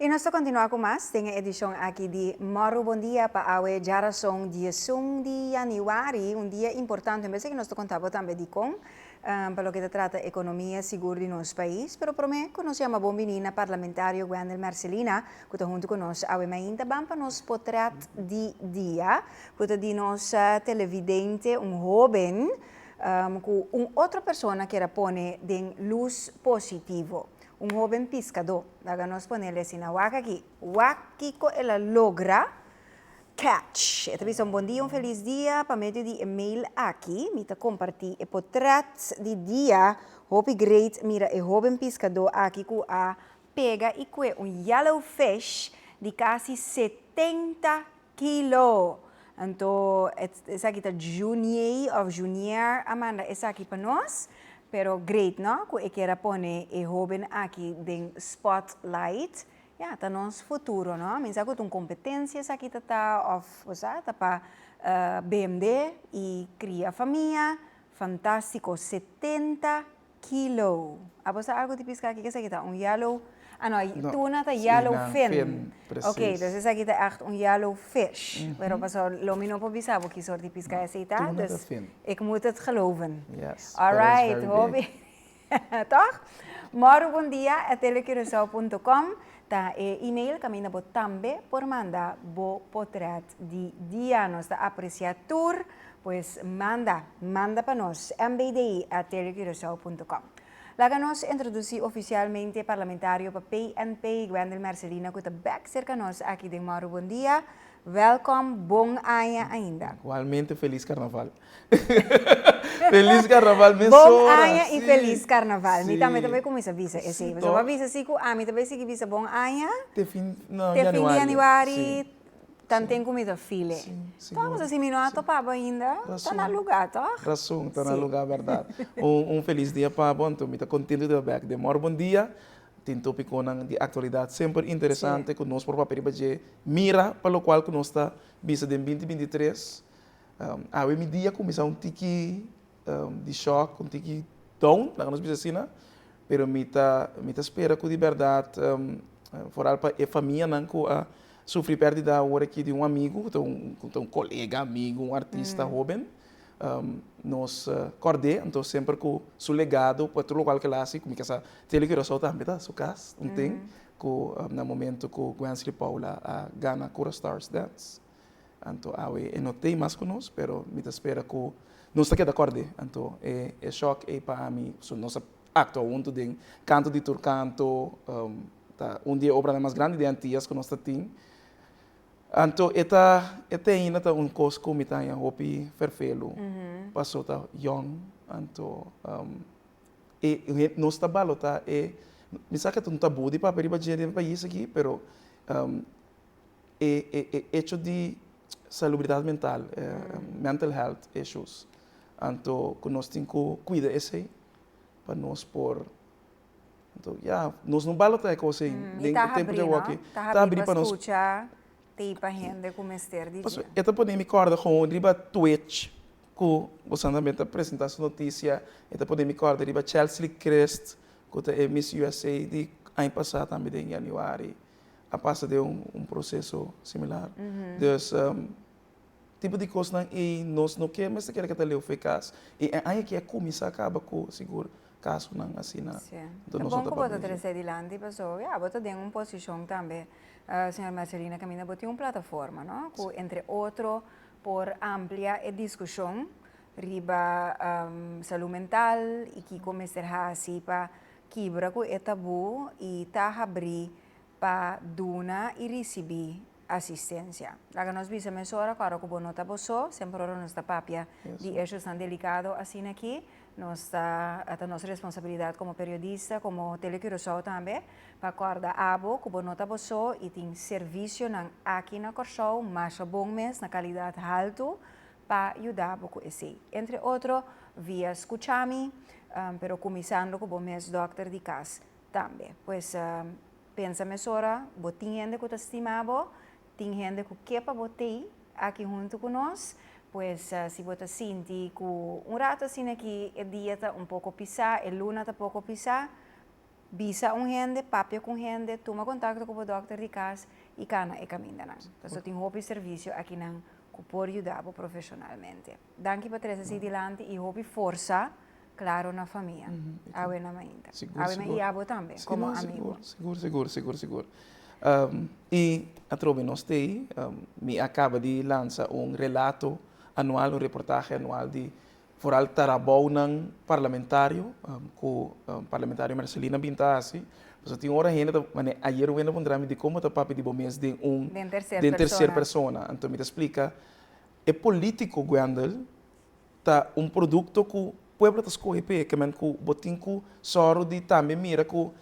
I nos ta kontinuá ku mas den e edishon aki di Mòru Bon Dia pa awe djarason 11 di yanüari, un dia importante. Un bes aki nos ta konta bo tambe dikon pa loke ta trata ekonomia sigur di nos pais. Pero promé ku nos yama bon bini na Parlamentario Gwendell Mercelina ku ta huntu ku nos awe mainta ban pa nos potrèt di dia ku ta di nos televidente, un hóben ku un otro persona kier a pone den lus positivo. Un hoben piskadó. Laga nos ponele asina. Wak aki. Wak kiko el a logra catch. E ta bisa un bon dia, un felis dia. Pa medio di e mail aki mi ta kompartí e potrèt di dia. Hopi great mira e hoben piskadó aki ku a pega i kue un yellow fish di kasi 70 kilo. Anto esaki ta Junier of Junier a manda esaki pa nos. Pero great no cu e kier a pone e hoben aki den spotlight. Ya, ta nos futuro no. Mi sa cu ta un competencia esaki ta ta of bo sa ta pa BMD y cria famia. Fantastico 70 kilo. Abo sa algo di pisca aki? Esaki ta un yellow, ah no, tuna ta yellow fin. Ok, dus esaki ta echt un yellow fish. Pero paso lo mi no por bisa bo ki soort di pisca esey ta, dus ik moet het geloven. Alright, hopi, toch? Mòru bon dia at telecuraçao.com ta e email kaminda bo tambe por manda bo potret di dia. Nos ta aprecia tur. Pues manda, manda pa nos, mbdi@telecuraçao.com. Laga nos introdusí ofisialmente parlamentario pa PNP, Gwendell Mercelina ku ta bèk serka nos aki den Mòru Bon Dia. Wèlkòm, bon aña ainda. Igualmente felis karnaval. Felis karnaval mesora. Bon aña i felis karnaval. Mi tambe ta bai kuminsá bisa esei. Pasobra bo a bisa si ku ami ta bai sigui bisa bon aña. Te fin di yanüari. Tanten ku mi ta file. Tòg, pasobra si mi no a topa bo ainda, ta na lugá, tòg? Rason, ta na lugá, bèrdat. Un felis dia pa bo, anto mi ta kontentu di ta bèk den Mòr Bon Dia. Tin tópikonan di aktualidat semper interesante ku nos por papia riba dje. Mira pa lokual ku nos ta bisa den 2023. Awe mi dia kuminsá un tiki di shòk, un tiki down, laga nos bisa asina, pero mi ta mi ta spera ku di bèrdat foral pa e famianan ku a sufri pèrdida awor aki di un amigu ku ta un ku ta un kolega, amigu, un artista hóben, nos kòrd'é, anto semper ku su legado pa tur lokual ku el a hasi, ku mi ke sa Tele Curaçao tambe ta su kas un tin, ku na momento ku Gwensley Paula a gana Curastars Dance. Anto awe e no t'ei mas ku nos, pero mi ta spera ku nos ta keda kòrd'é. Anto e e shòk ei pa ami, pasobra nos a aktua huntu den Kanto di Tur Kanto, ta un di e obranan mas grandi den Antias ku nos ta tin. Anto e ta e te ainda ta un kos ku mi ta haña hopi ferfelu, paso ta yòn, anto e nos ta balotá e, mi sa ke ta un tabú di papia riba dje den e pais aki, pero e e e hecho di salubridat mental, mental health issues, anto ku nos tin ku kuida esei pa nos por, anto ya, nos no balotá e kos ei den e tempu di awoki, ta habrí pa nos skucha tei pa hende ku mester di dje. E ta pone mi kòrda gewoon riba Twitch ku boso tambe ta presentá su notisia, e ta pone mi kòrda riba Chelsea Crist ku ta e Miss USA di aña pasá tambe den yanüari. A pasa den un proseso similar. Dus tipo di kosnan ei nos no ke mester kere ke ta leu fe kas. I e aña aki a kuminsá kaba ku sigur kasonan asina. Sí. Ta bon ku bo ta trese dilanti pasobra ya bo ta den un posishon tambe señor Mercelina kaminda bo tin un plataforma no ku entre otro por amplia e diskushon riba salú mental i kiko mester hasi pa kibra ku e tabú i ta habrí pa duna i risibí asistensia. Laga nos bisa mesora ku ora ku bo no ta bo so, semper ora nos ta papia di eshosnan delikado asina aki, nos ta ta nos responsabilidat komo periodista, komo Tele Curaçao tambe, pa kòrda abo ku bo no ta bo so i tin servisionan aki na Kòrsou masha bon mes, na kalidat haltu, pa yuda bo ku esei. Entre otro via Skuchami, pero kuminsando ku bo mes dòkter di kas tambe. Pues pensa mesora, bo tin hende ku ta stima bo, tin hende ku ke pa bo tei aki huntu ku nos. Pues si bo ta sinti ku un rato asina ki e dia ta un poko pisá, e luna ta poko pisá. Bisa un hende, papia ku hende, tuma kontakto ku e dòkter di kas i kana e kamindanan. Anto, tin hopi servisio akinan ku por yuda profeshonalmente. Danki pa trese esei dilanti i hopi forsa, klaro, na famia. Awe na mainta. Sigur, Awe sigur. I abo tambe, komo no, amigu. Sigur. I atrobe nos tei, mi a kaba di lansa un relato anual, un reportahe anual di vooral trabounan parlamentario, ku parlamentario Mercelina bin ta hasi. So tin ora hende ta, mane ayera un hende a puntra mi di kon ta papia di bo mes den un Den terser den terser persona. Persona. Anto mi ta splika, e polítiko, Gwendel, ta un produkto ku pueblo ta skohe p'e, ke men ku bo tin ku sòru di tambe mira ku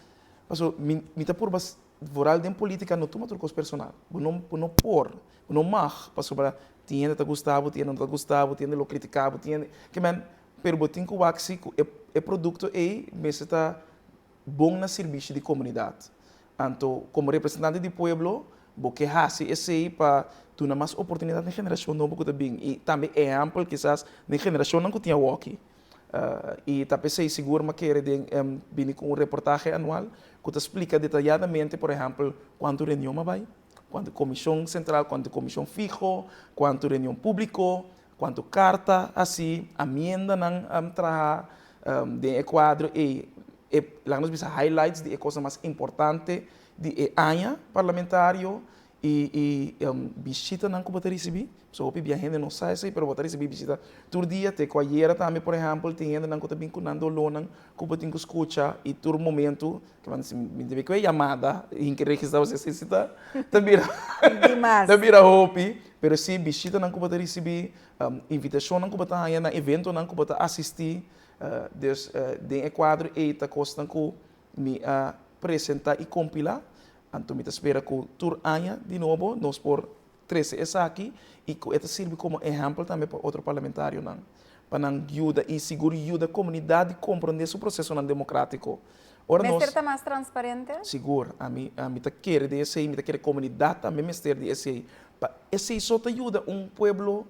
paso mi ta purba vooral den polítika no tuma tur kos personal. Bo no por, bo no mag, pasobra tin hende ta gusta bo, tin hende no ta gusta bo, tin hende lo kritiká bo, tin hende ke men, pero bo tin ku wak si ku e produkto ei mester ta bon na servisio di komunidat. Anto, komo representante di pueblo, bo ke hasi esei pa duna mas oportunidat na generashon nobo ku ta bin i tambe ehèmpel kisas na generashonnan ku tin awoki. I ta p'esei sigur m'a kere den bini ku un reportahe anual ku ta splika detayadamente, por ehèmpel, kuantu reunion a bai, kuantu komishon sentral, kuantu komishon fiho, kuantu reunion públiko, kuantu karta hasi, amiendanan traha den e kuadro ei, e laga nos bisa highlights di e kosnan mas importante di e aña parlamentario i bishitanan ku bo ta risibí. So hopi bia hende no sa esei, pero bo ta risibí bishita tur dia. Te ku ayera tambe, por ehèmpel, tin hendenan ku ta bin ku nan dolónan ku bo tin ku skucha i tur momento ke nan si mi debe ku e yamada hinka registrá bo si ta bira Dimas. Ta bira hopi. Pero si bishitanan ku bo ta risibí, invitashonnan ku bo ta haña na eventonan ku bo ta asistí. Dus den e kuadro ei ta kosnan ku mi a presentá i kompilá. Anto mi ta spera ku tur aña di nobo nos por trese esaki i ku e ta sirbi komo ehèmpel tambe pa otro parlamentarionan, pa nan yuda i sigur yuda komunidat di komprondé su prosesonan demokrátiko. Ora nos Mester ta mas transparente? Sigur, ami ta kere di esei, mi ta kere komunidat tambe mester di esei. Pa esei so ta yuda un pueblo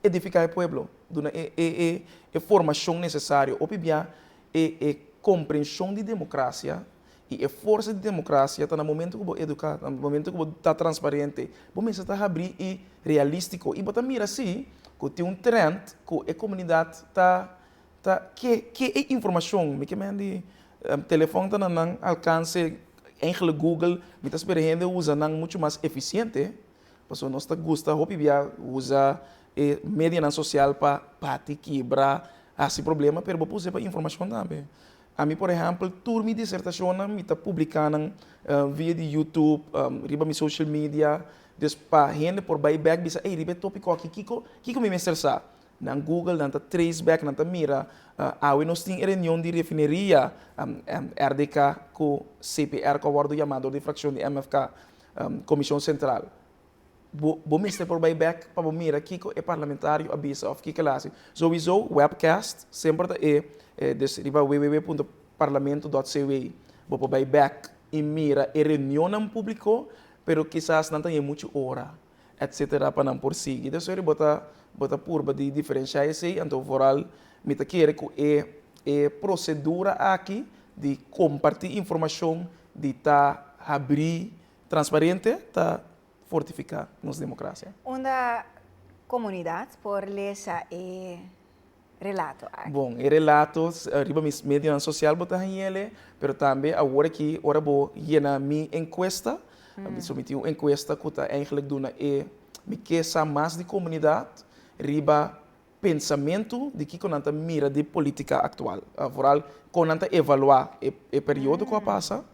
edifiká e pueblo, duna e formashon nesesario. Hopi bia e komprenshon di demokrasia i e forsa di demokrasia ta na momento ku bo eduká, na momento ku bo ta transparente, bo mester ta habrí i realístiko i bo ta mira si ku tin un trend ku e komunidat ta ke e informashon. Mi ke men di telefòn ta na nan alkanse, eigenlijk Google, mi ta spera hende usa nan muchu mas efisiente, pasobra nos ta gusta hopi bia usa e medianan sosial pa bati, kibra, hasi problema, pero bo por us'é pa informashon tambe. Ami, por ehèmpel, tur mi disertashonnan mi ta publiká nan via di YouTube, riba mi social media, dus pa hende por bai bèk bisa, ey, riba e tópiko aki kiko mi mester sa? Nan Google, nan ta trace back, nan ta mira, awe nos tin e reunion di refineria, RDK ku CPR ku a wòrdu yamá dor di frakshon di MFK, Komishon Sentral. Bo mester por bai bèk pa bo mira kiko e parlamentario a bisa òf kiko el a hasi. Souiso webcast semper ta e, dus riba www.parlamento.cw bo por bai bèk i mira e reunionnan públiko, pero kisas nan ta haña muchu ora etcetera pa nan por sigui. Dus ori bo ta purba di diferenshá esei, anto vooral mi ta kere ku e prosedura aki di kompartí informashon, di ta habrí transparente, ta fortifiká nos demokrasia. Unda komunidat por lesa e relato aki? Bon, e relato riba mi medionan sosial bo ta hañ'é, pero tambe awor aki ora bo yena mi enkuesta, mi sometí un enkuesta ku ta eigenlijk duna e mi ke sa mas di komunidat riba pensamentu di kiko nan ta mira di polítika aktual. Vooral kon nan ta evaluá e periodo ku a pasa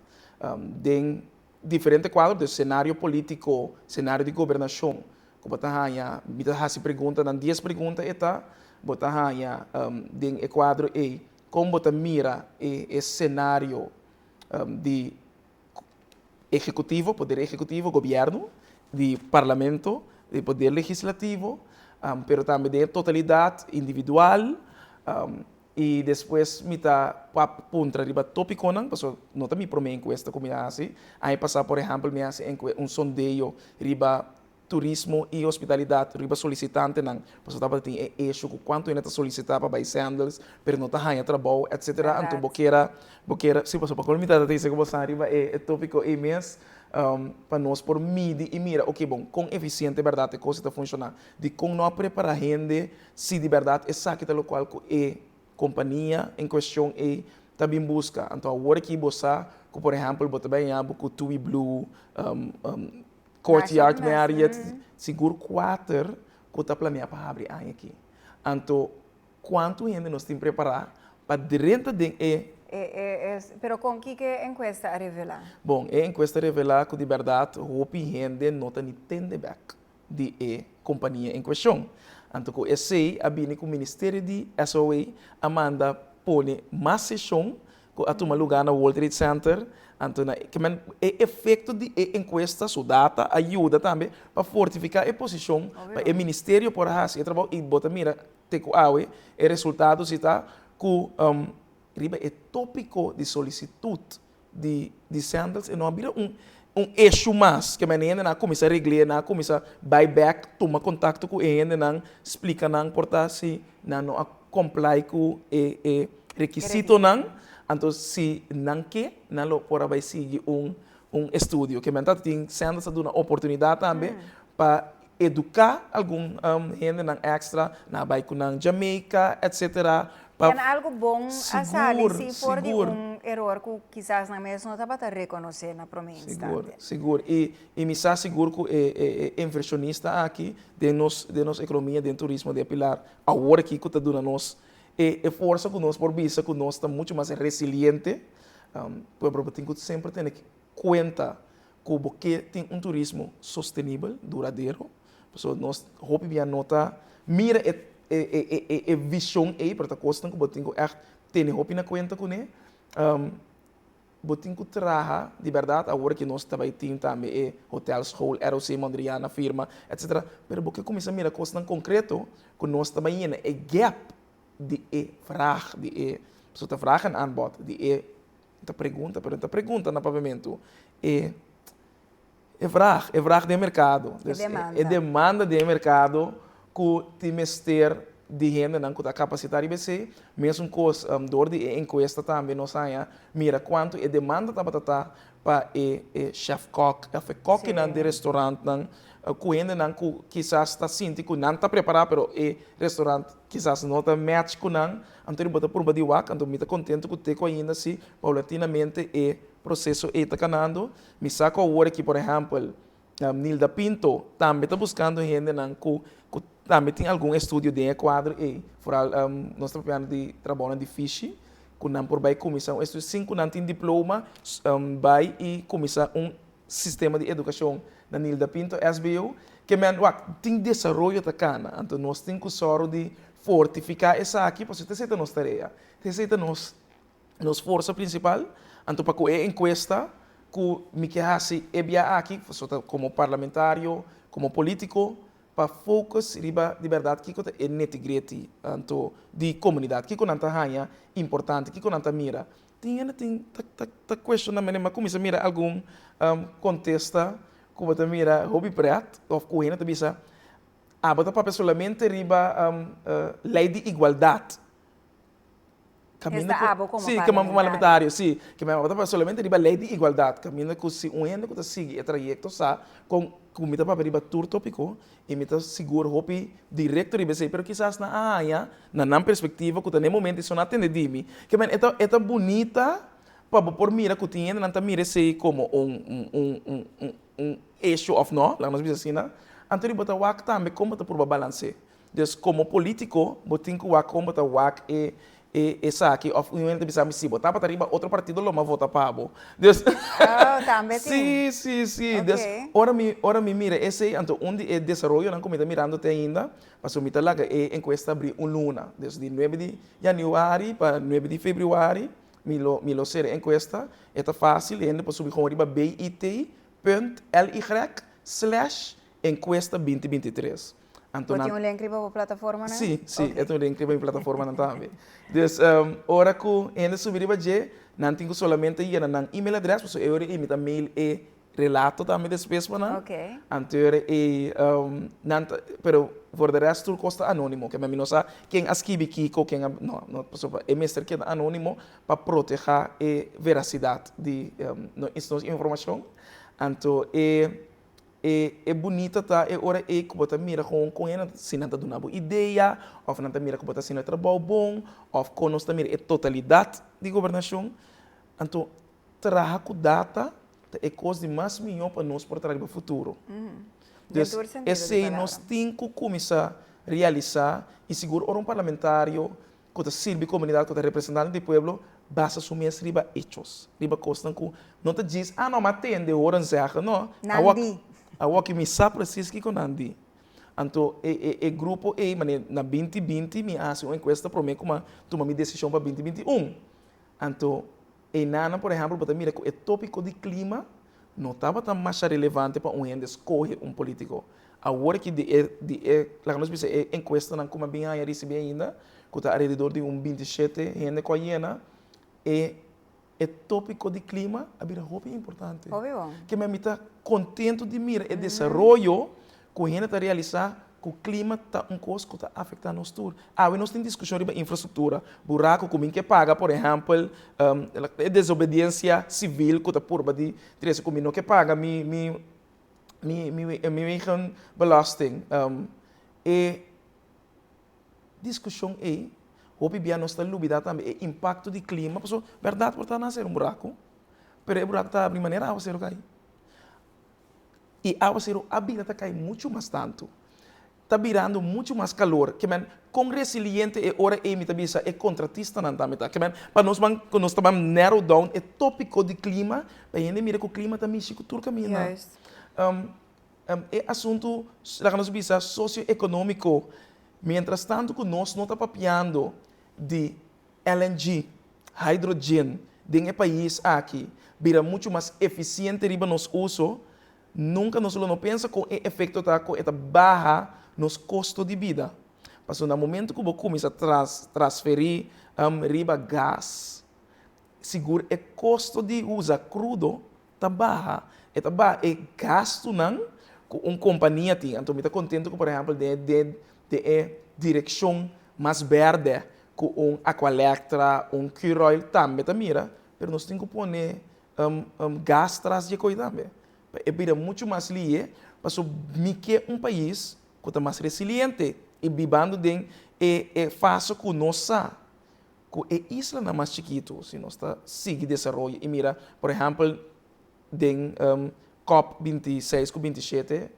den diferente kuadro, dus senario polítiko, senario di gobernashon, ku bo ta haña, mi ta hasi preguntanan, 10 pregunta e ta, bo ta haña den e kuadro ei kon bo ta mira e senario di ehekutivo, poder ehekutivo, gobièrnu, di parlamento, di poder legislativo, pero tambe den e totalidat individual. I despues mi ta puntra riba tópikonan, pasobra no ta mi promé enkuesta ku mi a hasi. Aña pasá, por ehèmpel, mi a hasi un sondeo riba Turismo i Hospitalidat riba solisitantenan, pasobra tabatin e issue ku kuantu hende ta solisitá pa bai Sandals pero no ta haña trabou etcetera, anto bo kier a bo kier a si pasobra pa mi ta ta ku bo sa riba e tópiko ei mes pa nos por midi i mira oke bon kon efisiente bèrdat e kos ta funshoná, dikon no a prepará hende si di bèrdat esaki ta lokual ku e kompania en kuestion ei ta bin buska. Anto awor aki bo sa ku por ehèmpel bo ta bai haña bo ku Tui Blue, Courtyard Marriott, sigur kuater ku ta planea pa habri aña aki. Anto kuantu hende nos tin prepará pa drenta den e. Pero kon kiko e enkuesta a revelá? Bon, e enkuesta a revelá ku di bèrdat hopi hende no ta ni tende bèk di e kompania en kueshon. Anto ku esei a bini ku Ministerio di SOA a manda pone mas seshon ku a tuma lugá na World Trade Center, anto na ke men e efekto di e enkuesta su data a yuda tambe pa fortifiká e posishon pa e ministerio por a hasi e trabou i bo ta mira te ku awe e resultado si ta ku riba e tópiko di solisitut di di Sandals e no a bira un un issue mas ke men e hendenan a kuminsá regl'é nan a kuminsá bai bèk tuma kontakto ku e hendenan splika nan por ta si nan no a comply ku e e rekisitonan anto si nan ke nan lo por a bai sigui un un estudio ke men ta tin Sandals a duna oportunidat tambe pa eduká algun hendenan extra nan a bai ku nan Jamaica etcetera pa Ken algu bon a sali si for di un eror ku kisas nan mes no tabata rekonosé na promé instante. Sigur, sigur. I mi sa sigur ku e e invershonista aki den nos den nos ekonomia den turismo den e pilar awor aki ku ta duna nos e e forsa ku nos por bisa ku nos ta muchu mas resiliente. Pueblo bo tin ku semper tene kuenta ku bo ke tin un turismo sostenibel, duradero, pasobra nos hopi bia no ta mira e e e vishon ei, pero ta kosnan ku bo tin ku ègt tene hopi na kuenta kuné. Bo tin ku traha di bèrdat, awor ke nos ta bai tin tambe e hotelschool, ROC Mondriaan a firma, etcetera, pero bo ke kuminsá mira kosnan konkreto ku nos ta bai yena e gèp di e vraag, di e, pasobra ta vraag en aanbod, di e ta pregunta, pero no ta pregunta na papiamentu, e e vraag, e vraag den merkado. E demanda. E demanda den e merkado ku tin mester di hendenan ku ta kapasitá riba esei. Mesun kos dor di e enkuesta tambe nos haña mira kuantu e demanda tabata ta pa e e chef kòk òf e kòkinan di restorantnan ku hendenan ku kisas ta sinti ku nan ta prepará pero e restorant kisas no ta match ku nan. Anto bo ta purba di wak, anto mi ta kontentu ku te ku ainda si paulatinamente e proseso ei ta kanando. Mi sa ku awor aki por ehèmpel Nilda Pinto tambe ta buskando hendenan ku ku tambe tin algun estudio den e kuadro ei. Foral nos ta papiando di trabounan di fishi ku nan por bai kuminsá un estudio sin ku nan tin diploma bai i kuminsá un sistema di edukashon na Nilda Pinto SBO. Ke men wak tin desaroyo ta kana anto nos tin ku sòru di fortifiká esaki pasobra esei ta nos tarea, esei ta nos nos forsa prinsipal, anto pa ku e enkuesta ku mi ke hasi e bia aki, pasobra komo parlamentario, komo polítiko, pa focus riba di bèrdat kiko ta e neti-greti anto di komunidat, kiko nan ta haña importante, kiko nan ta mira. Tin hende tin ta ta ta kuestioná mi, mi a kuminsá mira algun kontesta ku bo ta mira hopi prèt òf ku hende ta bisa abo ta papia solamente riba lei di igualdat. Kaminda ku, abo komo sí, komo parlamentario, sí. Ke mi tabata papia solamente riba lei di igualdat, kaminda ku si un hende ku ta sigui e trayekto sa kon ku mi ta papia riba tur topiko i mi ta sigur hopi direkto riba esei, pero kisas nan a haña na nan perspektiva ku ta na e momento esei no a tende di mi. Ke men e ta e ta bunita pa bo por mira ku tin hendenan ta mira esei komo un un un un un un issue òf no, laga nos bisa asina, anto di bo ta wak tambe kon bo ta purba balans'é. Dus komo polítiko bo tin ku wak kon bo ta wak e e esaki òf un hende ta bisa mi si bo tabata riba otro partido lo mi a vota pa bo. Dus Oh, tambe tin. Sí, sí, sí. Dus ora mi ora mi mira esei anto un di e desaroyonan ku mi ta mirando te ainda pasobra mi ta laga e enkuesta abrí un luna. Dus di nuebe di yanüari pa nuebe di febrüari mi lo mi lo sera e enkuesta. E ta fásil hende por subi kon riba bit punt ly slash enkuesta binti binti tres. Anto Bo tin un link riba bo plataformanan? Sí, sí, e tin un link riba mi plataformanan tambe. Dus ora ku hende subi riba dje, nan tin ku solamente yena nan email adres, pasobra e ora ei mi ta mail e. relato tambe despues pa nan. Anto e nan ta, pero voor de rest tur kos ta anonimo, ke mi no sa ken a skibi kiko, ken a, no, no, pasobra e mester keda anonimo pa proteha e veracidat di nos informashon. Anto e E e bunita ta e ora ei ku bo ta mira kon kon e nan si nan ta duna bo idea òf nan ta mira ku bo ta hasiendo e trabou bon òf kon nos ta mira e totalidat di gobernashon. Anto traha ku data ta e kos di mas mihó pa nos por traha riba futuro. Den Dus tur sentido di esei nos palabra. tin ku kuminsá realisá i sigur ora un parlamentario ku ta sirbi komunidat, ku ta representante di pueblo, basa su mes riba echos, riba kosnan ku no ta djis, ah no, m'a tende horen zeggen, no. Nan Awor, di. awor ki mi sa presis kiko nan di. Anto e e e grupo ei, manera na 2020 mi a hasi un enkuesta promé ku m'a tuma mi desishon pa 2021. Anto Einanan, por ehèmpel, bo ta mira ku e tópiko di klima no tabata masha relevante pa un hende skohe un polítiko. Awor aki di e, di e, laga nos bisa e enkuestanan ku mi a bin haña risibí ainda, ku ta alrededor di un 27 hende ku a yena, e e tópiko di klima a bira hopi importante. Hopi bon. Ke men mi ta kontentu di mira e desaroyo ku hende ta realisá ku klima ta un kos ku ta afektá nos tur. Awe nos tin diskushon riba infrastruktura, buraku ku min ke paga, por ehèmpel, e desobediensia sivil ku ta purba di trese ku mi no ke paga mi mi mi mi wegenbelasting. E diskushon ei, hopi bia nos ta lubidá tambe e impakto di klima, pasobra bèrdat por ta nase un buraku, pero e buraku ta abri manera awaseru kai. I awaseru a bira ta kai muchu mas tantu. Ta birando muchu mas kalor. Ke men, kon resiliente e ora ei mi ta bisa e kontratistanan tambe ta. Ke men, pa nos ban, ku nos ta ban narrow down e topiko di klima, pa hende mira ku klima ta mishi ku tur kaminda. Juist. E asuntu, laga nos bisa, sosioekonomiko, mientras tantu ku nos no ta papiando di LNG, hydrogen, den e pais aki bira muchu mas efisiente riba nos uso, nunka nos lo no pensa kon e efekto ta kon e ta baha nos kosto di bida. Pasobra na momento ku bo kuminsá trasferí riba gas, sigur e kosto di usa krudo ta baha, e ta baha e gastunan ku un kompania tin. Anto mi ta kontentu ku por ehèmpel den den den e direkshon mas bèrdè ku un Aqualectra, un Curoil tambe ta mira, pero nos tin ku pone gas tras dje koi tambe pa e bira muchu mas lihe, pasobra mi ke un pais ku ta mas resiliente i bibando den e e fase ku nos sa Ku e islanan mas chikitu, si nos ta sigui desaroyo i mira, por ehèmpel, den cop 26 ku 27,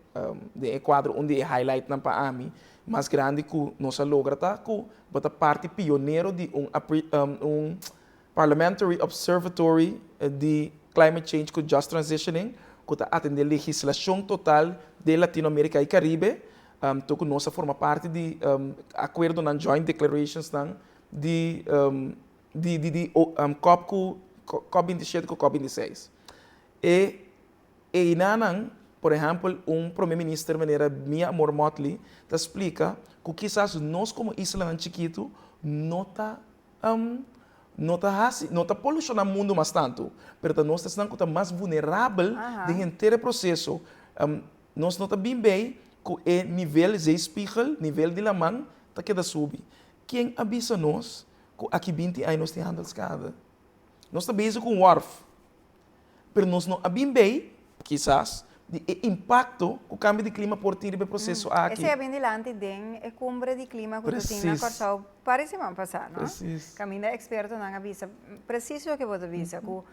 den e kuadro un di e highlightnan pa ami mas grandi ku nos a logra ta ku bo ta parti pionero di un un Parliamentary Observatory di Climate Change ku Just Transitioning ku ta atendé legislashon total den Latinoamerika i Karibe Anto ku nos a forma parti di akuerdonan, joint declarationsnan, di di di di cop ku cop 27 ku cop 26. E einanan, por ehèmpel, un prome minister manera Mia Amor Mottley ta splika ku kisas nos komo islanan chikitu no ta no ta hasi no ta polushoná mundu mas tantu, pero ta nos ta esnan ku ta mas vunerabel den henter e proseso. Nos no ta bin bei ku e nivel zeespiegel, nivel di laman, ta keda subi. Ken a bisa nos ku aki 20 aña nos tin handelskade? Nos ta bezig ku un wòrf, pero nos no a bin bei, kisas, di e impakto ku kambio di klima por tin riba e proseso aki. Esei a bin dilanti den e kumbre di klima ku ta tin na Kòrsou par di siman pasá, no? Kaminda ekspertonan a bisa presis loke bo ta bisa, ku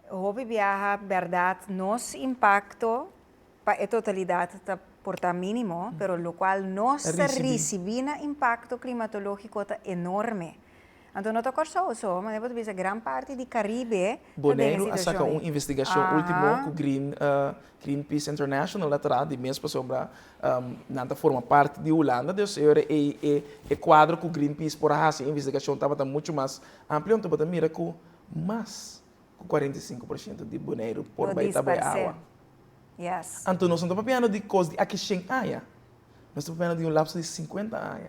hopi biaha bèrdat nos impakto Pa e totalidat ta por ta mínimo, pero lokual nos ta risibí na impakto klimatológiko ta enorme. Anto no ta Kòrsou so, manera bo ta bisa gran parti di Karibe ta den e Boneiru a saka situashon un ei. investigashon último ku Green Greenpeace International a traha di mes pasobra nan ta forma parti di Hulanda, dus e ora ei e e kuadro ku Greenpeace por a hasi e investigashon tabata muchu mas amplio, anto bo ta mira ku mas ku 45% di Boneiru por Lo bai ta bai disparsé. awa. Yes. Anto nos no ta papiando di kos di aki shen aña. Nos ta papiando di un lapso di 50 aña.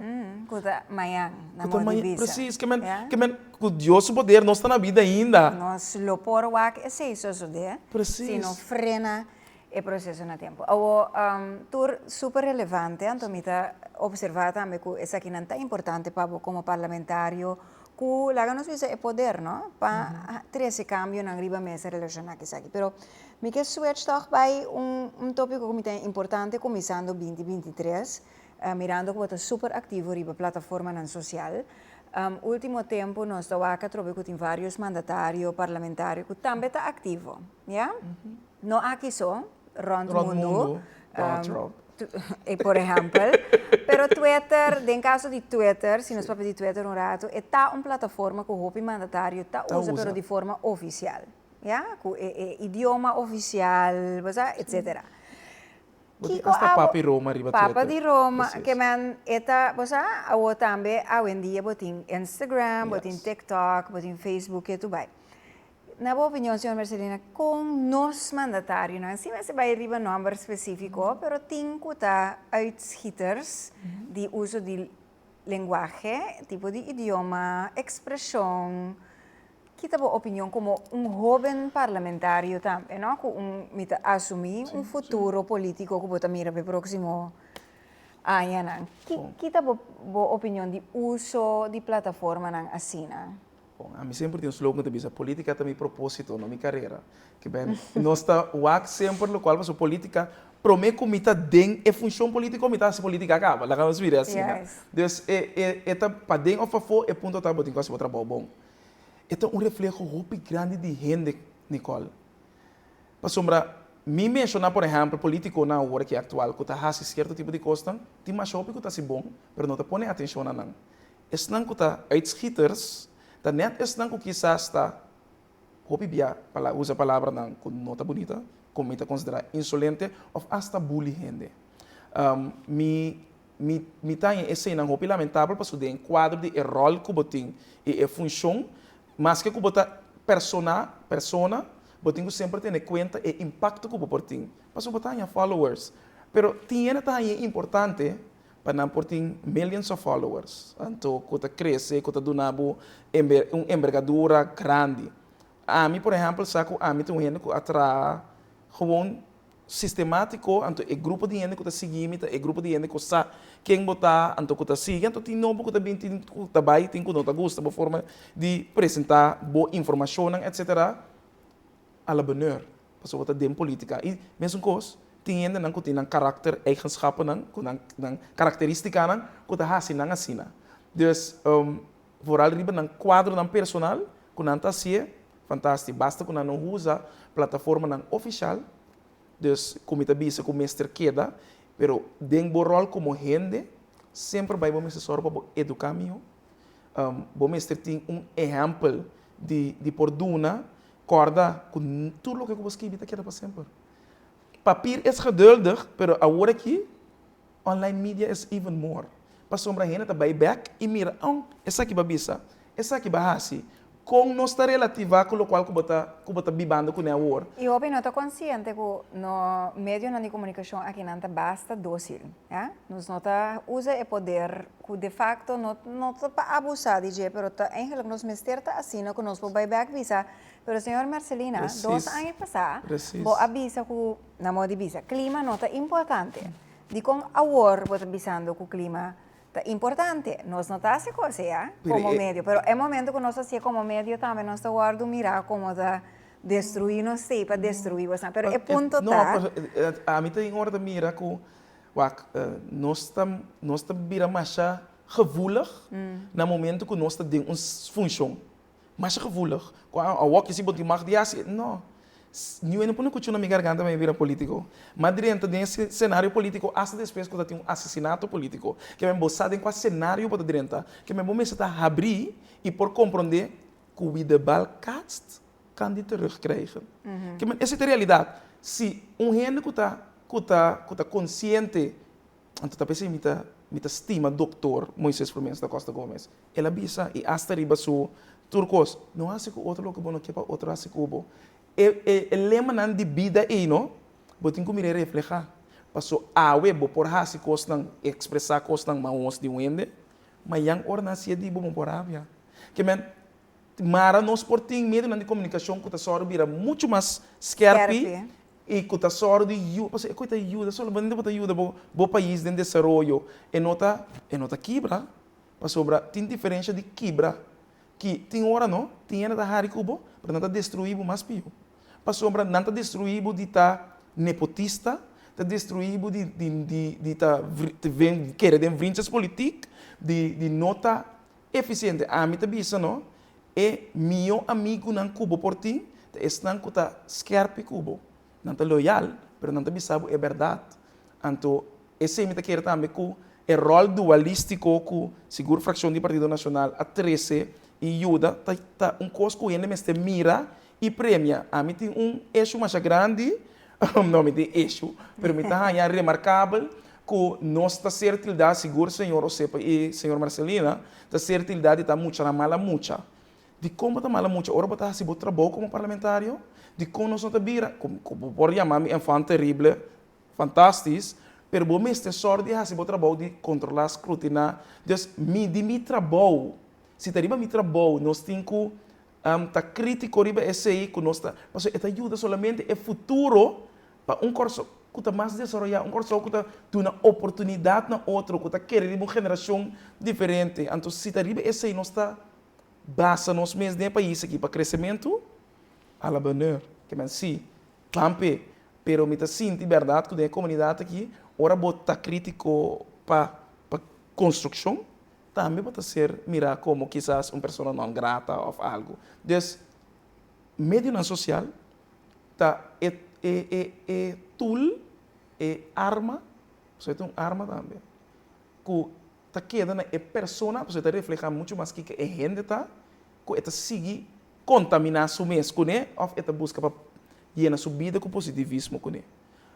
Ku ta mañan, na Ku ta modo di mañan, bisa. precies. Ke men, Ja. ke men, ku Dios su poder nos ta na bida ainda. Nos lo por wak esei sosodé. Precies. Si no frena. E proceso na tempo. Awo, tur super relevante, anto mi ta observa tambe cu esakinan ta importante pa bo como parlamentario cu laga nos bisa e poder, no? Pa trece cambionan riba mesa relaciona cu esaki. Pero mi ke switch toch bay un topico cu mi ta importante cuminsando 2023, mirando cu bo ta super activo riba plataformanan social. Ultimo tempo nos ta wak atrobe cu tin varios mandatario, parlamentario cu tambe ta activo, ya? No aki so, rond Rond mundu. Mundu, Donald Trump. Por ehempel. Pero Twitter, den caso di Twitter, si nos papia di Twitter un rato, e ta un plataforma cu hopi mandatario ta Ta usa, pero usa. Di forma oficial. Ya? Cu e idioma oficial, bo sa, etcetera. Bo tin Kiko hasta abo Papi Roma riba Papa Twitter. Di Roma, Precies. Ke men e ta, bo sa, awo tambe awendia bo tin Instagram, bo tin TikTok, bo tin Facebook, ke tu bai. Na bo opinion, señor Mercelina, kon nos mandatarionan, sin mester bai riba nomber spesífiko, pero tin ku ta uitschieters di uso di lenguahe, tipo di idioma, ekspreshon, ki ta bo opinion komo un hóben parlamentario tambe, no? Ku un, mi ta asumí, un futuro polítiko ku bo ta mira pa e próksimo añanan. Ki ki ta bo bo opinion di uso di plataformanan asina? Bon, ami semper tin un slogan ta bisa, "Politica ta mi proposito, no mi carera." Ke ben, nos ta wak semper locual pasobra politica, prome cu mi ta den e funcion politico, mi ta haci politica caba, laga nos mira asina. Dus e e e ta paden of pafo, e punto ta bo tin cu haci bo trabou bon. E ta un refleho hopi grandi di hende, Nicole. Pasobra mi menciona por ehempel politiconan awor aki actual cu ta haci cierto tipo di cosnan, tin masha hopi cu ta haci bon, pero no ta pone atencion na nan. Esnan ku ta uitschieters ta nèt esnan ku kisas ta hopi bia pa usa palabranan ku no ta bunita, ku mi ta konsiderá insolente òf asta bully hende. Mi mi mi ta haña eseinan hopi lamentabel pasobra den kuadro di e ròl ku bo tin i e funshon, maske ku bo ta persona persona, bo tin ku semper tene kuenta e impakto ku bo por tin pasobra bo ta haña followers. Pero tin hende ta haña e importante pa nan por tin millions of followers, anto ku ta krese, ku ta duna bo un embergadura grandi. Ami por ehèmpel sa ku ami ta un hende ku a traha gewoon sistematiko, anto e grupo di hende ku ta sigui mi ta e grupo di hende ku sa ken bo ta, anto ku ta sigui, anto tin nobo ku ta bin, tin ku ta bai, tin ku no ta gusta bo forma di presentá bo informashonnan etcetera. A la bonheur. Pasobra bo ta den politica. Y mesun cos, tin hendenan cu tin nan karakter eigenschappennan, cu nan nan karakteristicanan cu ta haci nan asina. Dus, vooral riba nan cuadronan personal cu nan ta hacié, fantastico. Basta cu nan no usa plataformanan oficial, dus cu mi ta bisa cu mester keda, pero den bo rol como hende, semper bay bo mester sòru pa bo educa miho. Bo mester tin un ehempel di di por duna. Kòrda ku tur loke ku bo skibi ta keda pa semper. Papier is geduldig, pero awor aki online media is even more. Pasobra hende ta bai bèk i mira, oh, esaki bo a bisa, esaki bo a hasi. Kon nos ta relativá ku lokual ku bo ta ku bo ta bibando kuné awor? I hopi no ta konsiente ku no medionan di komunikashon akinan ta basta dósil, ya. Nos no ta usa e poder ku de facto no no ta pa abusá di dje, pero ta eigenlijk nos mester ta asina ku nos por bai bèk bisa, pero señor Mercelina, dos aña pasá bo a bisa ku, na modo di bisa, klima no ta importante. Dikon awor bo ta bisando ku klima ta importante? Nos no ta hasi kos ya komo medio, pero e momento ku nos hasié komo medio tambe nos ta wòrdu mirá komo ta destruí nos tei pa destruí bosnan. Pero e punto ta. No, ami ta den ora ta mira ku Wak, nos ta nos ta bira masha gevoelig na momento ku nos ta den un funshon. Masha gevoelig. Ku awor ki si bo tin mag di hasi, no. Niun hende pone kuchu na mi garganta pa mi bira politiko. M'a drenta den e senario politiko asta despues ku ta tin un asesinato politiko. Ke men bo sa den kua senario bo ta drenta. Ke men bo mester ta habrí i por komprondé ku wie de bal kaatst kan di terugkrijgen. Ke men esei ta e realidat. Si un hende ku ta ku ta ku ta konsiente, anto ta p'esei mi ta mi ta stima doktor Moises Frumencio da Costa Gomez. El a bisa i asta riba su tur kos, no hasi ku otro loke bo no ke pa otro hasi ku bo. E e e lemanan di bida ei no, bo tin ku mira e reflehá. Paso awe bo por hasi kosnan, ekspresá kosnan mahos di un hende, mañan ora nan hasié di bo, bo por rabia. Ke men, mara nos por tin medionan di komunikashon ku ta sòru bira muchu mas skèrpi. I ku ta sòru di yuda, pasobra e ku ta yuda solamente bo ta yuda bo bo pais den desaroyo, e no ta e no ta kibra, pasobra tin diferensha di kibra ki tin ora no, tin hende ta hari ku bo, pero nan ta destruí bo mas pió. Pasobra nan ta destruí bo di ta nepotista, ta destruí bo di di di di ta kere den vriendjespolitiek, di di no ta efisiente. Ami ta bisa no, E mihó amigunan ku bo por tin ta esnan ku ta skèrpi ku bo. Nan ta loyal, pero nan ta bisa bo e bèrdat. Anto, esei mi ta kere tambe ku e ròl dualístiko ku sigur frakshon di Partido Nashonal a trese i yuda ta ta un kos ku hende mester mira i premia. Ami tin un eshu masha grandi, no mi tin eshu, pero mi ta haña remarkabel ku nos ta ser tildá, sigur señor Osepa i señor Marcelina ta ser tildá di ta muchanan mala mucha. Dikon bo ta mala mucha ora bo ta hasi bo trabou komo parlamentario? Dikon nos no ta bira, ku bo por yama mi enfant terrible, fantastis, pero bo mester sòru di hasi bo trabou di kontrolá, skrutiná. Dus midi mi trabou. Si ta riba mi trabou nos tin ku ta krítiko riba esei ku nos ta, pasobra e ta yuda solamente e futuro pa un Kòrsou ku ta mas desaroyá, un Kòrsou ku ta duna oportunidat na otro, ku ta kere riba un generashon diferente. Anto si ta riba esei nos ta basa nos mes den e pais aki pa kresementu, a la bonheur. Ke men si, ban p'e. Pero mi ta sinti bèrdat ku den e komunidat aki, ora bo ta krítiko pa pa konstrukshon, tambe bo ta ser mirá komo kisas un persona non grata òf algu. Dus, medionan sosial ta e e e e tool, e arma, pasobra e ta un arma tambe, ku ta keda na e persona, pasobra e ta reflehá muchu mas kiko e hende ta, ku e ta sigui kontaminá su mes kuné òf e ta buska pa yena su bida ku positivismo kuné.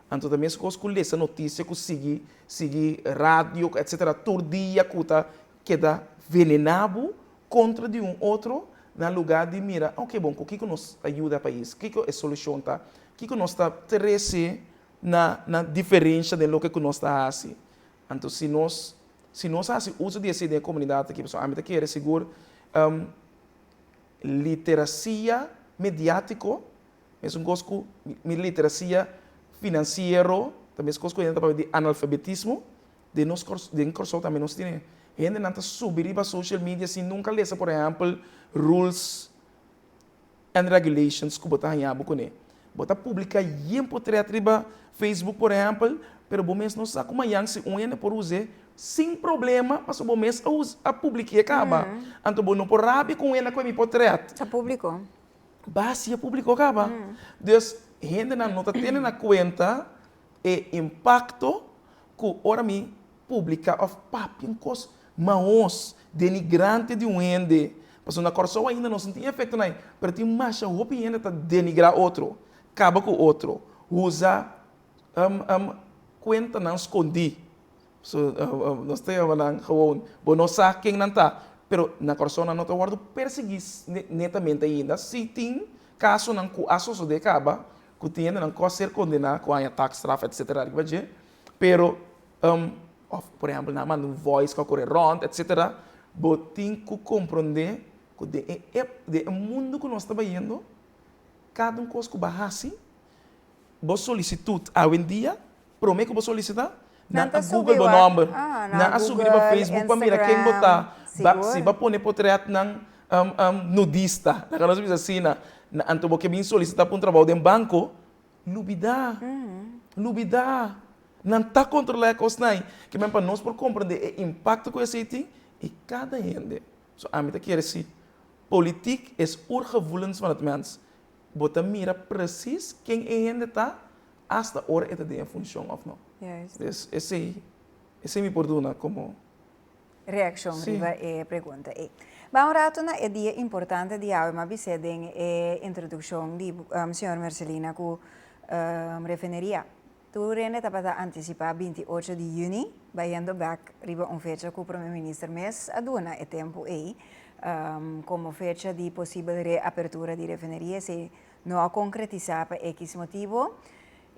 Anto ta meskos ku lesa notisia, ku sigui sigui radio, etcetera, tur dia ku ta keda venená bo kontra di un otro na lugá di mira, oke bon, ku kiko nos ta yuda pais? Kiko e solushon ta? Kiko nos ta trese na na diferensha den loke ku nos ta hasi? Anto si nos si nos hasi uso di esei den e komunidat aki, pasobra ami ta kere sigur literasia mediátiko Mesun kos ku mi literasia finansiero ta meskos ku hende ta papia di analfabetismo, den nos den Kòrsou tambe nos tin e. Hendenan ta subi riba social media sin nunka lesa por ehèmpel rules and regulations ku bo ta haña bo kuné. Bo ta publiká yen potrèt riba Facebook por ehèmpel, pero bo mes no sa ku mañan si un hende por us'é sin problema pasobra bo mes a a publik'é kaba. Anto bo no por rabia ku un hende a kohe mi potrèt. Ta públiko. Basia públiko kaba. Dus hendenan no ta tene na kuenta e impakto ku ora mi publiká òf papia un kos mahos, denigrante di un hende. Pasobra na Kòrsou ainda nos no tin efektonan ei, pero tin masha hopi hende ta denigrá otro, kaba ku otro, usa kuentanan skondí. So, nos ta yama nan gewoon, bo no sa ken nan ta, pero na Kòrsou nan no ta wòrdu persiguí netamente ainda. Sí tin kasonan ku a sosodé kaba, ku tin hendenan ku a ser kondená, ku a haña taakstraf etsetera riba dje, pero òf por ehèmpel nan a manda un voice ku a kore rònt etsetera, bo tin ku komprondé ku den e den e mundu ku nos ta bayendo, kada un kos ku bo a hasi, bo solisitut awendia Prome ku bo solisitá, nan a google bo nòmber, nan a subi riba Facebook pa mira ken bo ta. Si bo a pone potretnan nudista, laga nos bisa asina, anto bo ke bin solisitá pa un trabou den banko, lubidá, lubidá. Nan ta kontrolá e kosnan ei. Ke men pa nos por komprendé e impakto ku esei tin i kada hende. So ami ta kere si politiek is oergevoelens van het mens. Bo ta mira presis ken e hende ta Asta ora e ta den e funcion of no. Juist. Dus esey, esey mi por duna como. Reaccion riba e pregunta ey. Ban un rato na e dia importante di awe. M'a bis'é den e introduccion di señor Mercelina cu refineria. Tur hende tabata anticipa 28 di juni, bayendo bek riba un fecha cu Prome Minister mes a duna e tempo ey como fecha di posibel reapertura di refineria. Esey No a konkretisá pa ekis motibu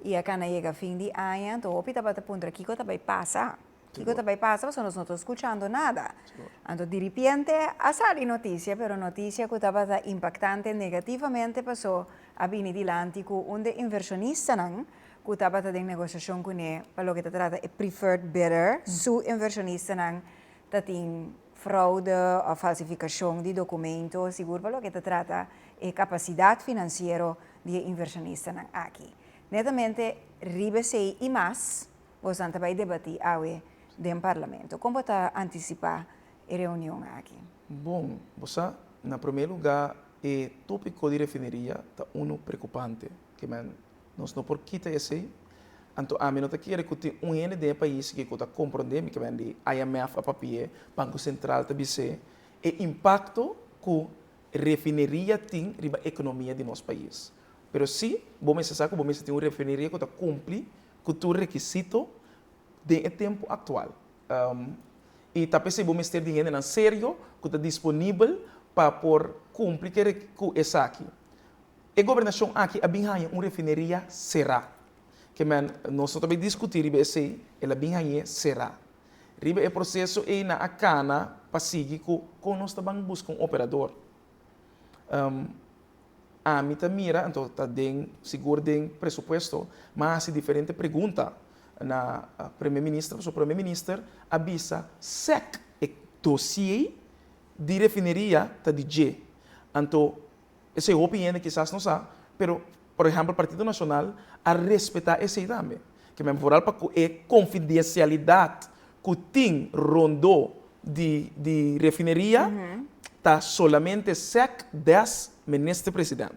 i a kana yega fin di aña, anto hopi tabata puntra kiko ta bai pasa. Kiko ta bai pasa pasobra nos no ta skuchando nada. Anto diripiente a sali notisia, pero notisia ku tabata impaktante negativamente paso a bini dilanti ku un de invershonistanan ku tabata den negosiashon kuné pa loke ta trata e preferred bidder, su invershonistanan ta tin fraude òf falsifikashon di dokumento, sigur pa loke ta trata e kapasidat finansiero di e invershonistanan aki. Netamente riba esei i mas Bosan ta bai debatí awe den Parlamento. Kon bo ta antisipá e reunion aki? Bon, bo sa, na promé lugá e tópiko di refineria ta unu preokupante. Ke men, nos no por kita esei. Anto ami no ta kere ku tin un hende den e pais aki ku ta komprondé mi, ke men di IMF a papi'é, Banko Sentral ta bis'é, e impakto ku refineria tin riba ekonomia di nos pais. Pero sí, bo mester sa ku bo mester tin un refineria ku ta kumpli ku tur rekisito den e tempu aktual. I ta p'esei bo mester di hendenan serio ku ta disponibel pa por kumpli ku esaki. E gobernashon aki a bin haña un refineria será. Ke men, nos no ta bai diskutí riba esei, el a bin hañ'é será. Riba e proseso ei nan a kana pa sigui ku kon nos ta ban buska un operador. Ami ta mira, anto ta den, sigur den presupuesto, m'a hasi diferente pregunta na Prome Minister, pasobra Prome Minister a bisa sec e dossier di refineria ta di dje. Anto esei hopi hende kisas no sa, pero por ehempel Partido Nacional a respeta esei tambe. Ke men vooral pa ku e confidencialidad ku tin rondó di di refineria ta solamente sec des minister president.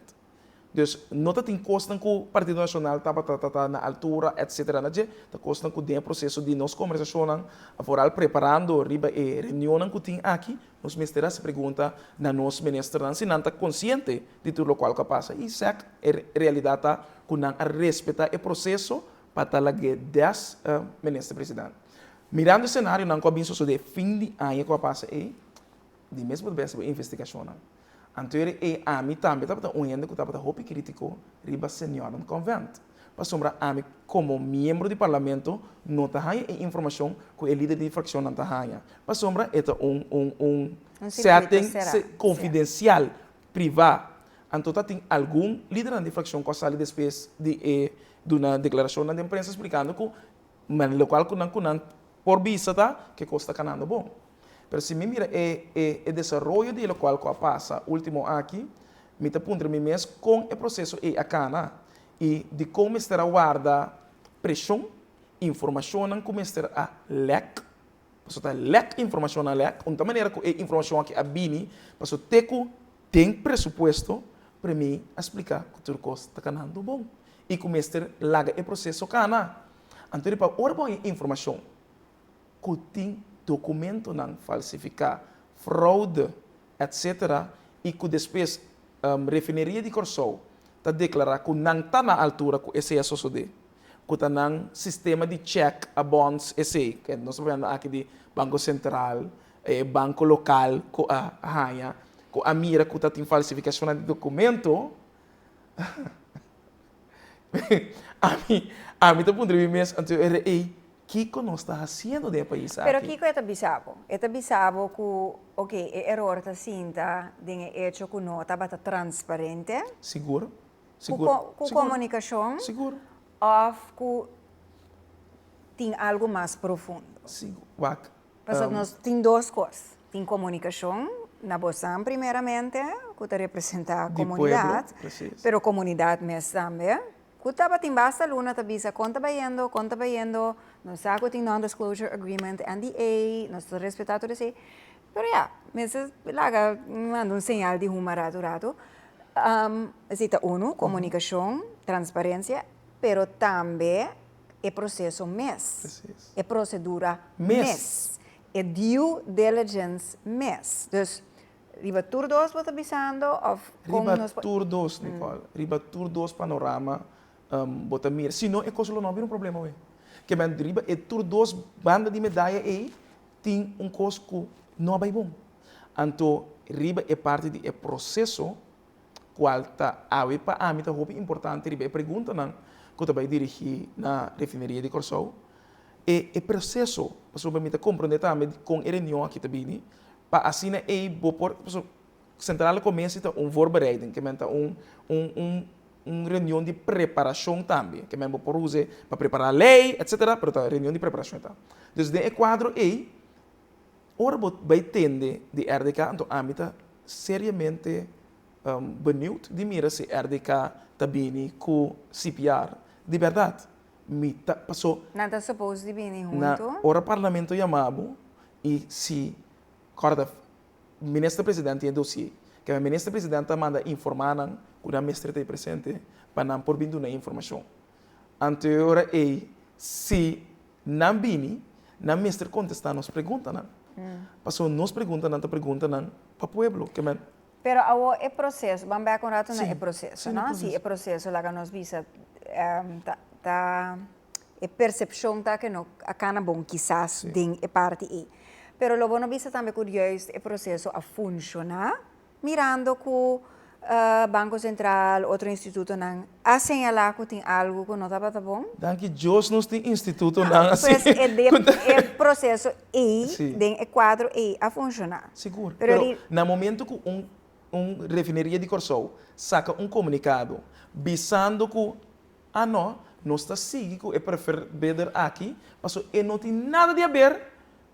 Dus no ta tin kosnan ku Partido Nacional tabata ta ta na altura etc. Na dje, ta kosnan ku den e proseso di nos kombersashonnan vooral preparando riba e reunionnan ku tin aki, nos mester hasi pregunta na nos ministernan si nan ta konsiente di tur lokual ku a pasa i sec e realidat ta ku nan a respeta e proseso pa ta lag'é des minister president. Mirando e senarionan ku a bin sosodé fin di aña ku a pasa ei, di mes bo ta bes bo investigashonnan. Anto eri ei ami tambe tabata un hende ku tabata hopi krítiko riba Senioren Convent. Pasobra ami komo miembro di parlamento no ta haña e informashon ku e lider di frakshonnan ta haña. Pasobra e ta un un un setting konfidensial, privá. Anto ta tin algun lidernan di frakshon ku a sali despues di e duna deklarashonnan den prensa splikando ku Men lokual ku nan ku nan por bisa ta ku e kos ta kanando bon. Pero si mi mira e e e desaroyo di e lokual ku a pasa último aki, mi ta puntra mi mes kon e proseso ei a kana i dikon mester a warda preshon, informashonnan ku mester a lèk, pasobra ta lèk informashonnan lèk, un ta manera ku e informashon aki a bini, pasobra te ku Den presupuesto, Premier a splica cu tur cos ta canando bon y cu mester laga e proceso cana. Anto riba ora bo haña informacion cu tin documentonan falsifica, fraude, etc. Y cu despues Refineria di Corsou ta declara cu nan ta na altura cu esey a sosode, cu ta nan sistema di check a bonds esey, nos ta papiando aki di Banco Central, E banko lokal ku a haña ku a mira ku ta tin falsifikashonnan di dokumento, ami ami ta puntra mi mes anto e ei, kiko nos ta hasiendo den e pais aki? Pero kiko e ta bisa bo? E ta bisa bo ku ok e eror ta sinta den e echo ku no tabata transparente. Sigur, sigur, Ku komunikashon. Sigur. Òf ku tin algu mas profundo. Sigur, wak. Pasobra nos tin dos kos. Tin komunikashon na bosan primeramente, ku ta representá komunidat, pero komunidat mes tambe, ku tabatin basta luna ta bisa kon ta bayendo, kon ta bayendo, nos sa ku tin non-disclosure agreement, NDA, nos ta respetá tur esei, pero ya, mester laga manda un señal di huma ratu ratu. Esei ta unu, komunikashon, transparensia, pero tambe e proseso mes, e prosedura mes, e due diligence mes. Dus, riba tur dos bo ta bisando of kon nos por. Riba tur dos, Nicole. Riba tur dos panorama bo ta mira. Si no, e kos lo no a bira un problema awe. Ke men riba e tur dos banda di medaya ei tin un kos ku no a bai bon. Anto riba e parti di e proseso cual ta awe pa ami ta hopi importante riba e preguntanan cu ta bay dirigi na Refineria di Corsou. e e proseso, pasobra mi ta komprondé tambe kon e reunion aki ta bini, pa asina ei bo por, pasobra Centrale Commissie ta un voorbereiding, ke men ta un un un un reunion di preparashon tambe, ke men bo por us'e pa prepará lei, etsetera, pero ta reunion di preparashon e ta. Dus den e kuadro ei, ora bo bai tende di RDK, anto ami ta seriamente benieuwd di mira si RDK ta bini ku CPR di bèrdat. Mi ta, paso. Nan ta suppose di bini Na huntu? ora parlamento yama bo i si, kòrda, Minister President tin e dossier. Keme Minister President ta manda informá nan ku nan mester ta ei presente pa nan por bin duna e informashon. Anto e ora ei si nan bini, nan mester kontestá nos preguntanan. Pasobra nos preguntanan ta preguntanan pa pueblo. Keme. Pero awor e proceso, ban bek un rato na e proceso, no? Si e proceso laga nos bisa ta ta e percepcion ta ke no a cana bon kisas den e parti ei. Pero lo bo no bisa tambe ku juist e proceso a funciona mirando ku Banco Central, otro institutonan a señala ku tin algo ku no tabata bon? Danki Dios nos tin institutonan así. Pues e proceso ei den e kuadro ei a funshoná. Sigur. Pero na momento ku un un refineria di Kòrsou saka un komunikado bisando ku ah no, nos ta sigui ku e preferred bidder aki pasobra e no tin nada di haber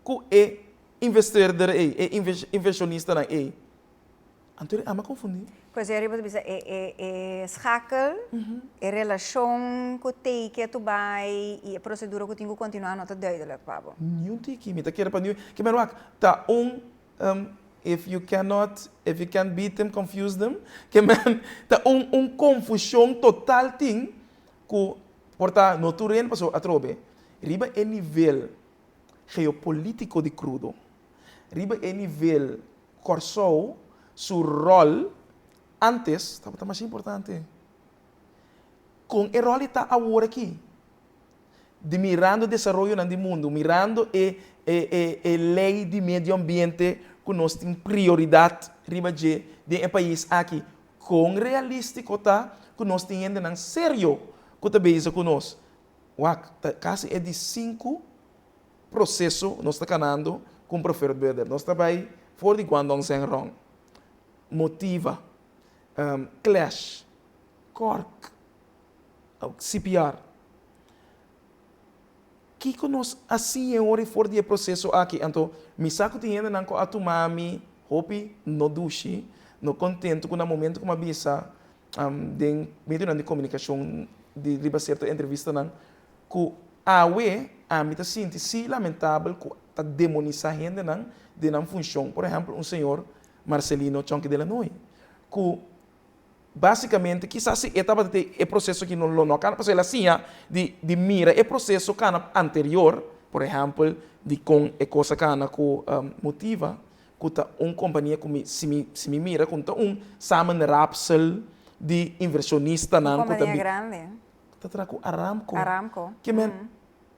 ku e investeerder ei, e invershonistanan ei. Anto e ama konfundí. Pues e riba ta bisa e e e schakel, e relashon ku tei ke tu bai i e prosedura ku tin ku kontinuá no ta duidelijk pa bo. Niun tiki. Mi ta kere pa niun. Ke men wak, ta un if you cannot, if you can't beat them, confuse them. Ke men ta un un konfushon total tin ku por ta no tur hende pasobra atrobe riba e nivel geopolítiko di krudo, riba e nivel Kòrsou su ròl ántes tabata masha importante. Kon e ròl ei ta awor aki? Di mirando desaroyonan di mundu, mirando e e e lei di medio ambiente ku nos tin prioridat riba dje den e pais aki, kon realístiko ta ku nos tin hendenan serio ku ta bezig ku nos? Wak, ta kasi e di sinku proseso nos ta kanando ku un preferred bidder. Nos ta bai for di Guangdong Zhengrong, Motiva, Clash, Cork, CPR. Kiko nos a siña ora i for di e proseso aki? Anto mi sa ku tin hendenan ku a tuma mi hopi no dushi, no kontentu ku na momento ku mi a bisa den medionan di komunikashon di riba sierto entrevistanan ku awe ami ta sinti si lamentabel ku ta demonisá hendenan den nan funshon. Por ehèmpel un señor Marcelino Chonky Delanoy ku basikamente kisas si e tabata den e proseso aki no lo no a kana pasobra el a siña di di mira e proseso kana anterior, por ehèmpel di kon e kos a kana ku Motiva ku ta un kompania ku mi si mi si mi mira ku ta un samenraapsel di invershonistanan ku ta bi. Un kompania grandi. Ta traha ku Aramco. Aramco. Ke men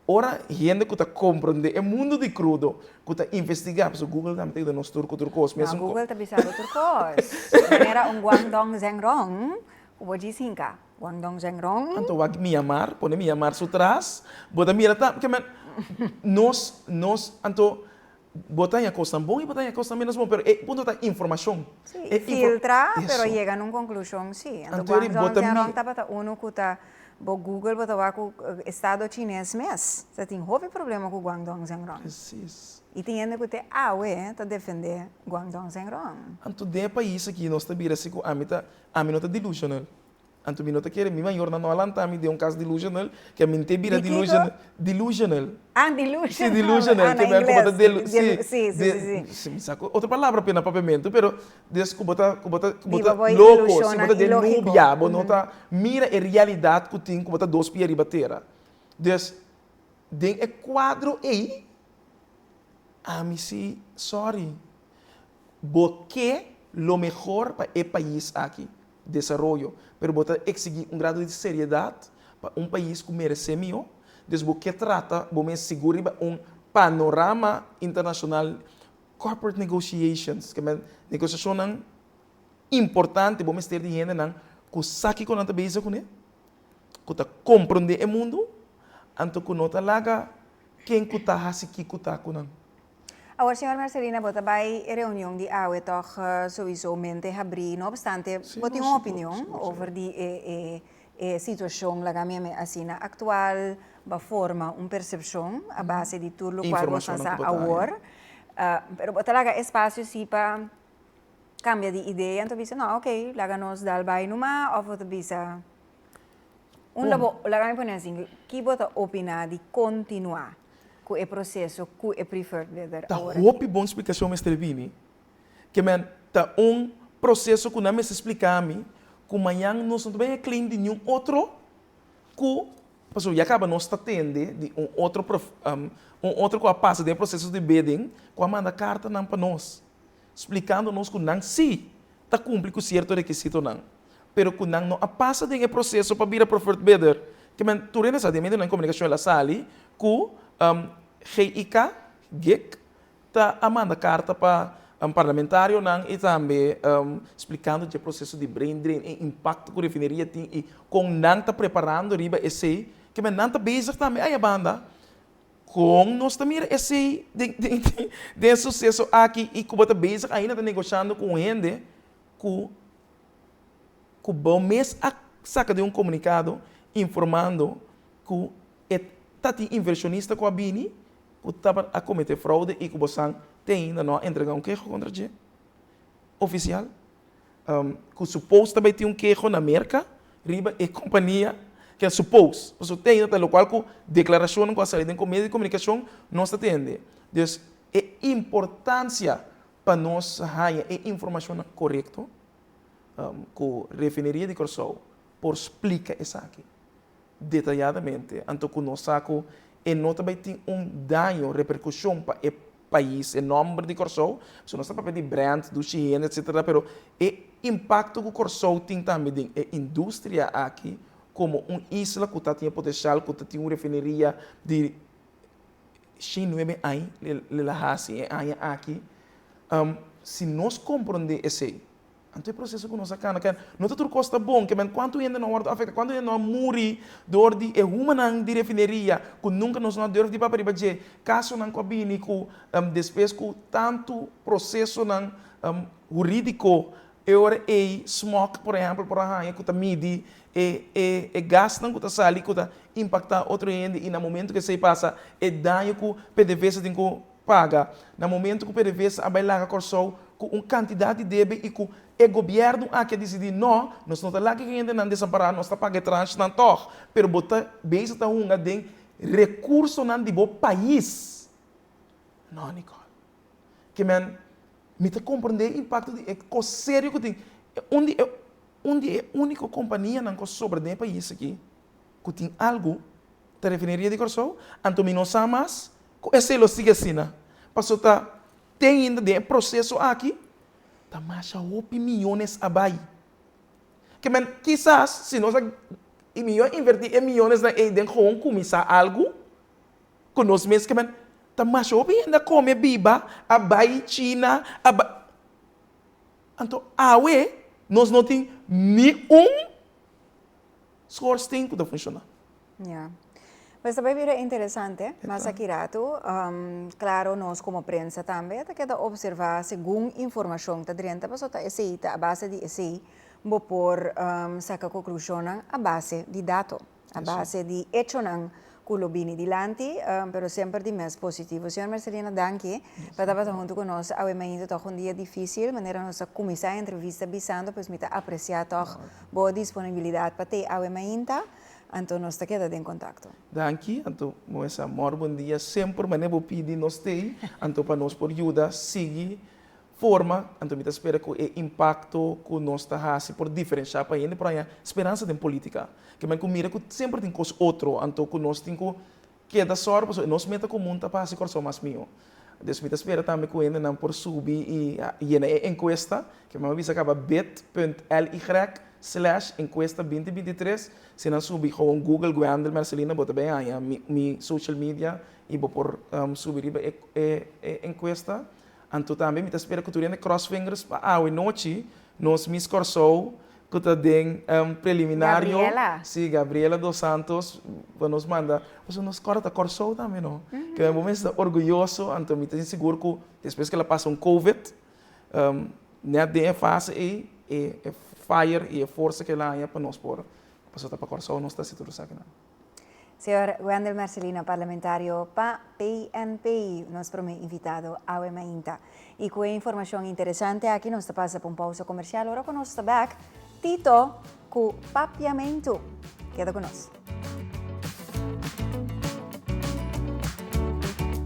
ora hende ku ta komprendé e mundu di krudo, ku ta investigá, pasobra Google tambe ta yuda nos tur ku tur kos. No, Google ta bisa bo tur kos. Manera un Guangdong Zhengrong ku bo djis hinka. Guangdong Zhengrong. Anto wak Myanmar, pone Myanmar su tras, bo ta mira ta, ke men nos nos anto Bo ta haña kosnan bon i bo ta haña kosnan ménos bon, pero e punto ta informashon. Sí, filtra, pero yega na un konklushon sí. Anto Guangzhou Zhenrong tabata unu ku ta, bo Google bo ta wak ku estado chines mes ta tin hopi problema ku Guangdong Zhenrong. Presis. I tin hende ku te awe ta defendé Guangdong Zhenrong. Anto den e pais aki nos ta bira si ku ami ta, ami no ta delusional. Anto mi no ta kere mi mayornan no a lanta mi den un kas delusional, ke mi n'te bira Di kiko? Delusional. Ah, delusional. Si, delusional. Ah, na Ke men ku bo ta ingles. delu, si, Si, si, si, si. Si, mi sa ku otro palabra p'e na papiamentu, pero des ku bo ta, ku bo ta, ku bo Di ta bo bo loko, si bo ilushonnan ta den ilógiko. nubia, bo no ta mira e realidat ku tin ku bo ta dos pia riba tera. Dus, den e kuadro ei, ami si sorry. Bo ke lo mehor pa e pais aki. Desaroyo, pero bo ta exigí un grado di seriedad pa un pais cu merecé mihó. Dus bo ke trata bo mes sigur riba un panorama internacional, corporate negotiations, ke men negociacionnan importante, bo mester di hendenan cu sa kico nan ta bezig cune, cu ta comprende e mundo, anto cu no ta laga. ken ku ta hasi kiko ta ku nan. Awor, señor Mercelina, bo ta bai e reunion di awe tòg souiso mente habrí. No obstante, bo tin un opinion over di e e situashon, laga mi a asina, aktual, bo a forma un persepshon a base di tur lokual bo sa awor. Pero bo ta laga espasio si pa kambia di idea, anto bisa, no, ok, laga nos dal bai numa, òf bo ta bisa, unda bo, laga mi pone asin, ki bo ta opiná di kontinuá ku e proseso ku e preferred bidder Ta awor aki? hopi bon splikashon mester bini, ke men ta un proseso ku nan mester splika mi ku mañan nos no ta bai a claim di niun otro ku, pasobra ya kaba nos ta tende di un otro un otro ku a pasa den e proseso di bidding ku a manda kartanan pa nos splikando nos ku nan si ta kumpli ku sierto rekisitonan, pero ku nan no a pasa den e proseso pa bira preferred bidder. Ke men tur hende sa den medionan di komunikashon el a sali ku GIK, gik, ta a manda karta pa parlamentarionan i tambe splikando dje proseso di brain drain e impakto ku refineria tin i kon nan ta preparando riba esei. Ke men nan ta bezig tambe aya banda. Kon nos ta mira esei den den e suseso aki i ku bo ta bezig ainda ta negoshando ku un hende ku ku bo mes a saka den un komunikado informando ku e ta tin invershonista ku a bini ku tabata a komete froude i ku bosan te ainda no a entrega un keho kontra dje ofisial? Ku suppose ta bai tin un keho na Merka riba e kompania ke a suppose, pasobra te ainda ta lokual ku deklarashonnan ku a sali den medio di komunikashon nos ta tende. Dus e importansia pa nos haña e informashonnan korekto ku Refineria di Kòrsou por splika esaki detayadamente, anto ku nos sa ku e no ta bai tin un daño, reperkushon pa e pais, e nòmber di Kòrsou, pasobra nos ta papia di brand, dushi hende, etsetera, pero e impakto ku Kòrsou tin tambe den e industria aki komo un isla ku ta tin e potensial, ku ta tin un refineria di shen nuebe aña, lo a hasi e aña aki, si nos komprondé esei, Anto e proseso ku nos a kana, ken no ta tur kos ta bon, ke men kuantu hende no a wòrdu afektá, kuantu hende no a muri dor di e humanan di refineria ku nunka nos no a durf di papia riba dje, kasonan ku a bini ku despues ku tantu prosesonan hurídiko e ora ei smog por ehèmpel por a haña ku ta midi e e e gasnan ku ta sali ku ta impaktá otro hende i na momentu ku esei pasa e daño ku PDVSA tin ku paga. Na momento ku PDVSA a bai laga Kòrsou ku un kantidat di debe i ku e gobièrnu aki a disidí no, nos no ta laga e hendenan desampará, nos ta paga e tranchenan tòg, pero bo ta bezig ta hunga den rekursonan di bo pais. No, Nicole. Ke men, mi ta komprendé e impakto di e kos serio ku tin. Un di e un di e úniko kompanianan ku a sobra den e pais aki ku tin algu ta Refineria di Kòrsou, anto mi no sa mas ku esei lo sigui asina, paso ta te ainda den e proseso aki ta masha hopi miyones a bai. Ke men kisas si nos a i mihó a invertí e miyonesnan ei den gewoon kuminsá algu ku nos mes ke men ta masha hopi hende a kome biba a bai China a bai anto awe nos no tin ni un schoorsteen ku ta funshoná. Ya. Pues ta bay bira interesante mas aki rato. Claro nos como prensa tambe ta keda observa segun informacion ta drenta pasobra ta esey ta a base di esey bo por saca conclusionnan a base di dato, a base di hechonan cu lo bini dilanti, pero semper di mes positivo. Señor Mercelina danki pa tabata hunto cu nos awe mainta toch un dia dificil manera nos a cuminsa e entrevista bisando pues mi ta aprecia toch bo disponibilidad pa tey awe mainta. Anto nos ta keda den kontakto. Danki, anto Moesa mor bon dia semper manera bo pidi nos tei anto pa nos por yuda sigui forma anto mi ta spera ku e impakto ku nos ta hasi por diferensha pa hende por haña speransa den politika ke men ku mira ku semper tin kos otro anto ku nos tin ku Keda sòru pasobra nos meta komun ta pa hasi Kòrsou mas mihó. Dus mi ta spera tambe ku hendenan por subi i yena e enkuesta, ke mi a bisa kaba bit punt ly slash enkuesta 2023. Si nan subi gewoon Google Gwendel Mercelina bo ta bin haña mi social media i bo por subi riba e enkuesta. Anto tambe mi ta spera ku tur hende cross fingers pa awe nochi nos Miss Kòrsou. ku ta den preliminario. Gabriela. Si, Gabriela dos Santos, pa nos manda, pasobra nos kòrda ta Kòrsou tambe no. Ke bo mester ta orguyoso, anto mi ta sigur ku despues ku el a pasa un covid, nèt den e fase ei, e fire i e forsa ku el a haña pa nos por, pasobra ta pa Kòrsou nos ta hasi tur esakinan. Señor Wendel Mercelina, parlamentario pa PNP, nos prome invitado awe mainta. Y cu e informacion interesante aki nos ta pasa pa un pausa comercial. Ora cu nos ta back, Tito cu Papiamento. Keda cu nos.